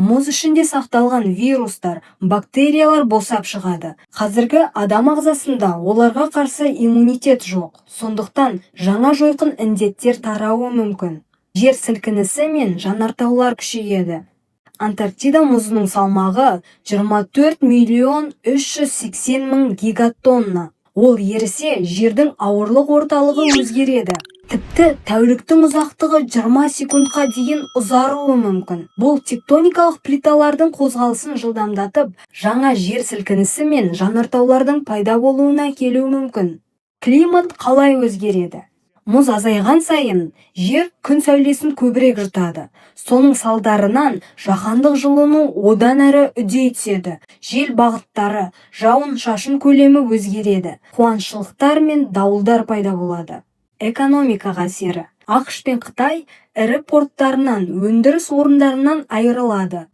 Мұз ішінде сақталған вирустар, бактериялар босап шығады. Қазіргі адам ағзасында оларға қарсы иммунитет жоқ. Сондықтан жаңа жойқын індеттер тарауы мүмкін. Жер сілкінісі мен жанартаулар күшейеді. Антарктида мұзының салмағы 24 миллион 380 мың гигатонна. Ол ерісе, жердің ауырлық орталығы өзгереді. Тіпті тәуліктің ұзақтығы 20 секундқа дейін ұзаруы мүмкін. Бұл тектоникалық плиталардың қозғалысын жылдамдатып, жаңа жер сілкінісі мен жанартаулардың пайда болуына әкелуі мүмкін. Климат қалай өзгереді? Мұз азайған сайын жер күн сәулесін көбірек жұтады. Соның салдарынан жаһандық жылыну одан әрі үдей түседі. Жел бағыттары, жауын-шашын көлемі өзгереді. Қуаңшылықтар мен дауылдар пайда болады. Экономикаға әсері. АҚШ пен Қытай ірі порттарынан, өндіріс орындарынан айырылады.